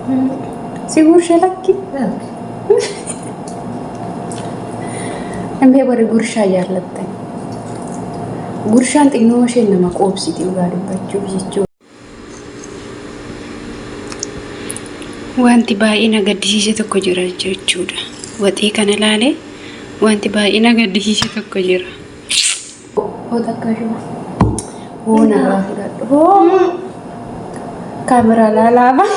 Si gursha lakki. Hin warri gurshaa jaallattan. Gurshaan xinnoo isheen nama qoobsiti dhugaa dubbachuuf jechuudha. Wanti baay'ee na gaddisiise tokko jira jechuudha. Waxii kana ilaalee wanti baay'ee na gaddisiise tokko jira. Hoo takka shuma. Hoo narraa fudhadhu. Hoo kaameraa laalaa afaan.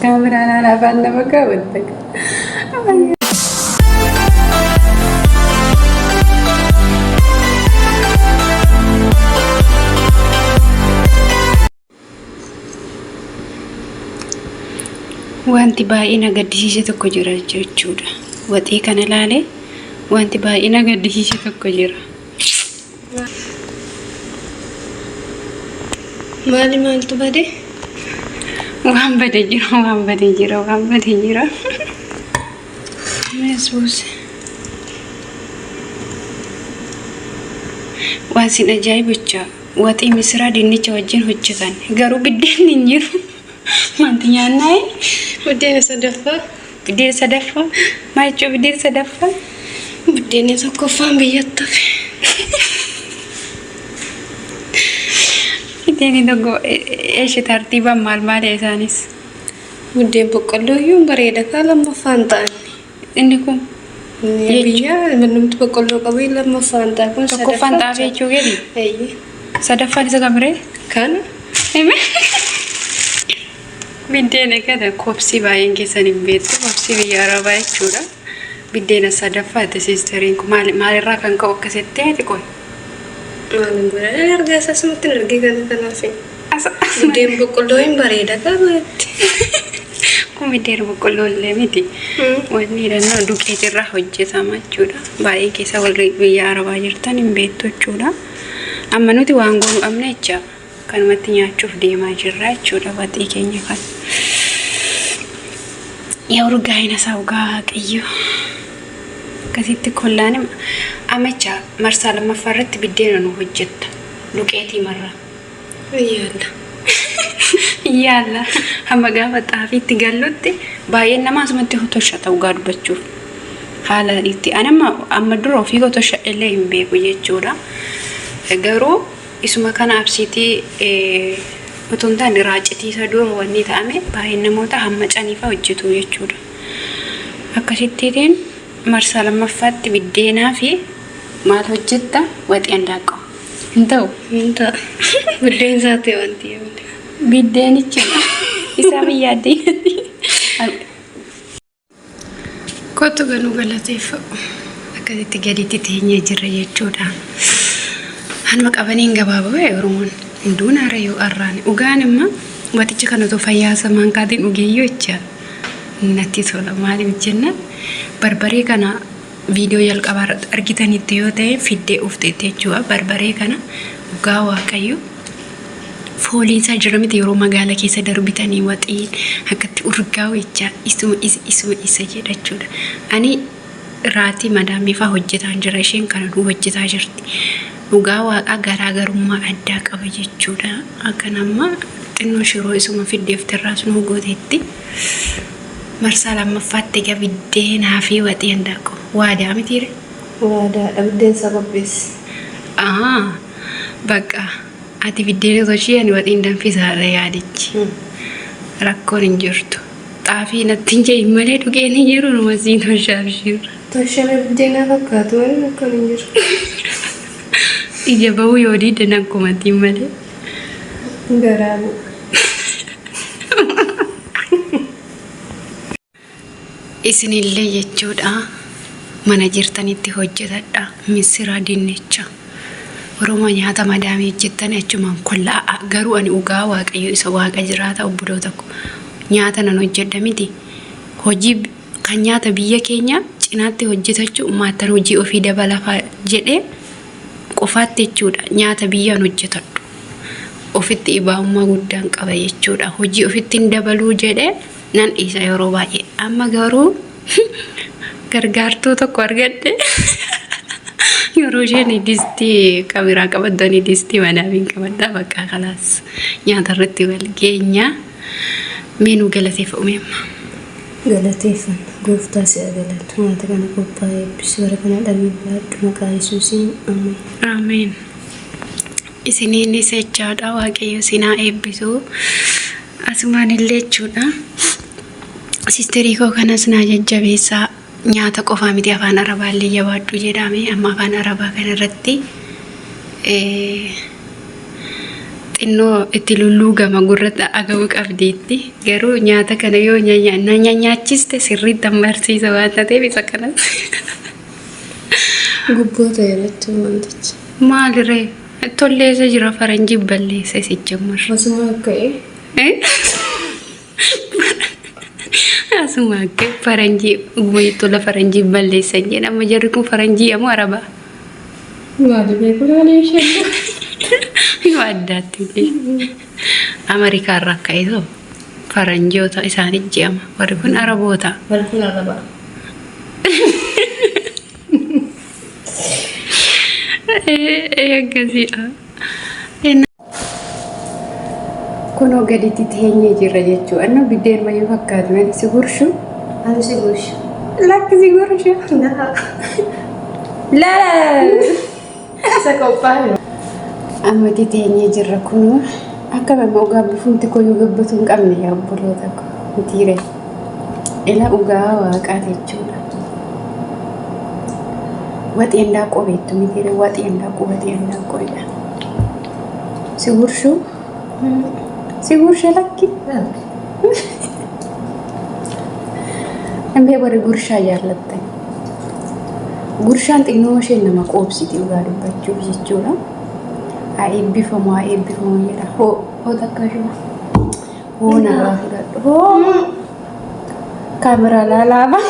Kaameraa laalaa afaan nama kaawwatta. Wanti baay'ee na gaddisiise tokko jira jechuudha. Waxii kana ilaalee wanti baay'ee na gaddisiise tokko jira. Maali maaltu bade? Waan bade jira, waan bade jira, waan bade jira. Yesuus. Waan sin ajaa'ibichaa. Waxii misiraa dinnicha wajjin hojjetan. Garuu biddeenni hin jiru. Wanti nyaannaayi. Buddeena sadaffaa. Buddeena sadaffaa. Maal jechuun buddeena sadaffaa? Buddeenni tokkoffaan biyyatti hafe. Buddeenni tokko eesha tartiibaan maal maali isaanis? Buddeen boqqolloo iyyuu bareeda kaa lammaffaan ta'an. Inni kun Inni biyya mannumti boqqolloo qabu lammaffaan ta'a kun tokkoffaan xaafii jechuu keeti? Eeyyee. Sadaffaan isa kamiree? Kana. Biddeena kana kobsii baay'een keessan hin beektu. Kobsii biyya Arabaa jechuudha. Biddeena sadaffaati siisteriin kun maal maalirraa kan ka'u akkasitti ati qoy. Maalin godha? Ani argaa isaa asumatti hin argee kana kanaaf. Buddeen boqqolloo hin bareeda kaa biratti. Kun biddeena boqqolloo illee miti. Wanni hidhannoo duqeet irraa hojjetama jechuudha. Baay'een keessa warri biyya Arabaa jirtan hin beektu jechuudha. Amma nuti waan goonu qabna jecha kanumatti nyaachuuf deemaa jirra jechuudha waxii keenya kan. Yaa urgaa'ina isaa dhugaa Waaqayyo. Akkasitti kollaan amacha marsaa lammaffaa irratti biddeena nu hojjetta. Duqeetii marraa. Yaalla. Yaalla hamma gaafa xaafiitti gallutti baay'een namaa asumatti toshata dhugaa dubbachuuf. Haala itti ani amma amma dura ofii koo toshadhe illee hin beeku jechuudha. Garuu isuma kana absiitii otoo hin taane raacitii isa dura wanni ta'ame baay'een namoota hamma caniifaa hojjetu jechuudha. Akkasittiin marsaa lammaffaatti biddeenaa fi maal hojjetta waxii handaaqqoo. Hin ta'u. Hin ta'a. Buddeen isaa ta'e wanti yaadde. Biddeenicha isaa biyya Kottu ganuu galateeffadhu. Akkasitti gaditti teenyee jirra jechuudha. Hanuma qabaniin gabaabaa Oromoon hunduun haara yoo arraane. Dhugaan immoo waxicha kana otoo fayyaa samaan kaatiin dhugeeyyoo jecha natti tola. Maaliif jennaan barbaree kana viidiyoo jalqabaa irratti argitanitti yoo ta'e fiddee ufteetti jechuudha. Barbaree kana dhugaa Waaqayyo fooliin isaa jira miti yeroo magaala keessa darbitanii waxiin akkatti urgaa'u jecha isuma isa isuma isa jedha jechuudha. Ani raatii madaamii fa'aa hojjetaan jira isheen kana nuu hojjetaa jirti. Dhugaa waaqaa garaagarummaa addaa qaba jechuudha. Akkan amma xinnoo shiroo isuma fiddeeftirraas nuu gooteetti. Marsaa lammaffaatti egaa biddeenaa fi waxii handaaqqoo. Waadaa mitiire? Waadaadha buddeen isaa qopheessi. Ahaa bakka ati biddeena tolchii ani waxiin danfisaadha yaadichi. Rakkoon hin jirtu. Xaafii natti hin jedhin malee dhugeen hin jiru numa siin tolcha abshiir. Tolchame buddeenaa fakkaatu malee rakkoon hin jiru. Ija bahuu yoo diide nan komatiin malee. Garaa bu'a. Isinillee jechuudha mana jirtanitti hojjetadha misira dinnicha. Oromoo nyaata madaamii hojjettan achumaan kollaa'a. Garuu ani dhugaa Waaqayyo isa waaqa jiraata obboloota ko nyaata nan hojjedha miti. Hojii kan nyaata biyya keenya cinaatti hojjetachuu maattan hojii ofii dabalafaa jedhee qofaatti jechuudha nyaata biyyaan hojjetadhu. Ofitti ibaa'ummaa guddaan qaba jechuudha. Hojii ofitti hin dabaluu jedhee nan dhiisa yeroo baay'ee. Amma garuu gargaartuu tokko argadhe. Yeroo isheen distii kameraa qabattu ani distii madaamiin qabadha bakka kalaas nyaata irratti wal geenya. Mee nu galateeffa umeemma. Galateeffanna. Gooftaa si'a galatu. Nyaata kana qophaa'e eebbisi bara kana dhabii baadhu maqaa Yesuusiin. Ameen. Ameen. Isiniinis jechaadha Waaqayyo isin haa eebbisu. Asumaan illee jechuudha. Sisterii koo kanas naa jajjabeessaa. Nyaata qofaa miti afaan arabaa illee jabaadhu jedhame amma afaan arabaa kana irratti xinnoo itti lulluugama gurratti dhaga'uu qabdiitti. Garuu nyaata kana yoo na nyaachiste sirriitti an barsiisa waan ta'eef isa kanas. Gubboo ta'e irratti wantichi. Maaliree? Tolleessa jira faranjii balleessa si jammar. Osuma akka Asuma akka faranjii tola faranjii balleessan jedhama. Jarri kun faranjii moo arabaa? Maali beeku laalee ishee. Yoo addaatti illee. Ameerikaa irraa ka'eetoo faranjoota isaanii je'ama. Warri kun araboota. Warri kun arabaa. Akkasiidha. Kunoo gaditti teenyee jirra jechuudha. Anna biddeen mayyuu fakkaatu ani si gurshu. Ani si gurshu. Lakki si gurshu. Laa. Isa qophaa'e. Ammatti teenyee jirra kunoo akka nama dhugaa bifumti koyyuu gabbatu hin qabne yaa obboloota koo mitiire. Ila dhugaa waaqaa jechuudha. Waxii handaaqqoo beektu mitiire waxii handaaqqoo waxii handaaqqoodha. Si gurshuu? Si gurshe lakki? Hin warri gurshaa jaallattan. Gurshaan xinnoo isheen nama qoobsiti dhugaa dubbachuuf jechuudha. Haa eebbifamu haa eebbifamu jedha. Hoo hoo takka ishee. Hoo narraa fudhadhu. Hoo kaameraa laalaa afaan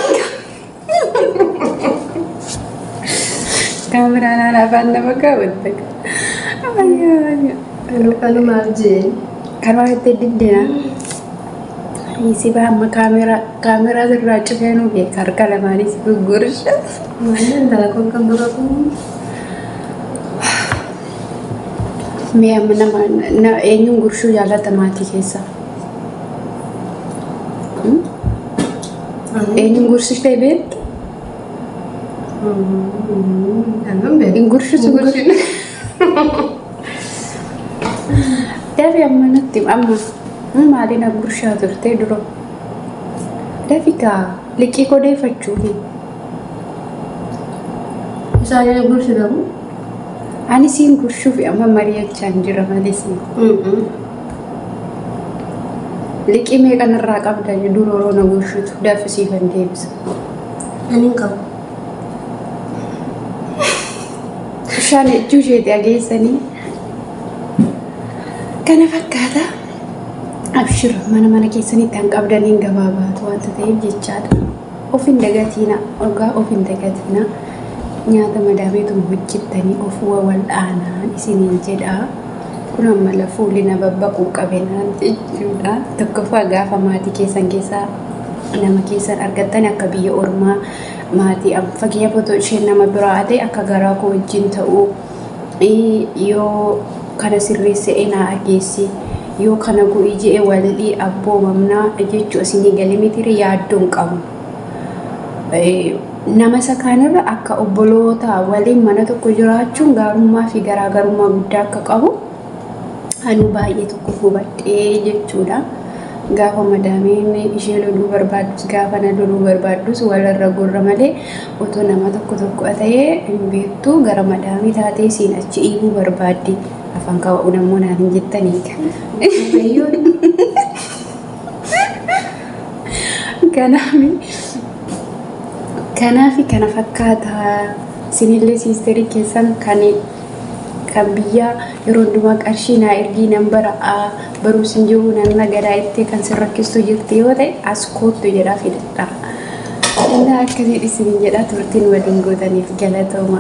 kaameraa laalaa afaan nama kaawwatte. Ayyoo ayyoo. Kanumaaf jeen. Kanumaaf itti diddina. Si baa amma kaameraa kaameraa sirraa cufee nu beeka harka lamaanis gurgursha. Maalli intala koo kan bira kun. Mee amma nama eenyuun gurshuu jaallata maatii keessaa? Eenyuun gursitee beektu? Annan beeku. Hin gurshisu gurshinu. Dafi amma natti amma maaliin gurshaa turte dura? Dafi kaa liqii kodeeffachuufi. Isaan gursitamu. Ani siin gurshuufi amma mari'achaa hin jira malee siin. Liqii meeqan irraa qabda dura yeroo na gurshitu dafi siifan deebisa. Ani hin qabu. Bishaan jechuu isheeti dhageessanii. Kana fakkaata. Abshir mana mana keessanitti han qabdaniin gabaabaatu wanta ta'eef jechaadha. Of hin dagatiina dhugaa of hin dagatiina. Nyaata madaameetuma hojjettanii of wawal'aanaan isiniin jedha. Kun amma lafuulli na babbaquu qabenaan jechuudha. Tokkoffaa gaafa maatii keessan keessaa nama keessan argattan akka biyya ormaa maatii fakkeenyaaf otoo isheen nama biraa ta'e akka garaa koo wajjin ta'uu yoo kana sirreessee naa dhageessi yoo kana go'i je'e walii abboomamnaa jechuu isinii galee mitiire yaaddoon qabu. Nama isa kaanirra akka obboloota waliin mana tokko jiraachuun gaarummaa fi garaagarummaa guddaa akka qabu anuu baay'ee tokko hubadhee jechuudha. Gaafa madaamiin ishee loluu barbaaddus gaafa na loluu barbaaddus walirra gurra malee otoo nama tokko tokko ta'ee hin beektu gara madaamii taatee siin achi dhiibuu barbaaddi. Afaan kaawwa'uun ammoo naan hin jettanii. Kanaaf kana fakkaata. Isinillee siisterii keessan kan biyyaa yeroo hundumaa qarshii naa ergii nan bara'a barumsi hin jiru nan nagadaa jettee kan sin rakkistu jirti yoo ta'e as koottu jedhaa fidadha. Innaa akkasiin isiniin jedhaa turtiin waliin gootaniif galatooma.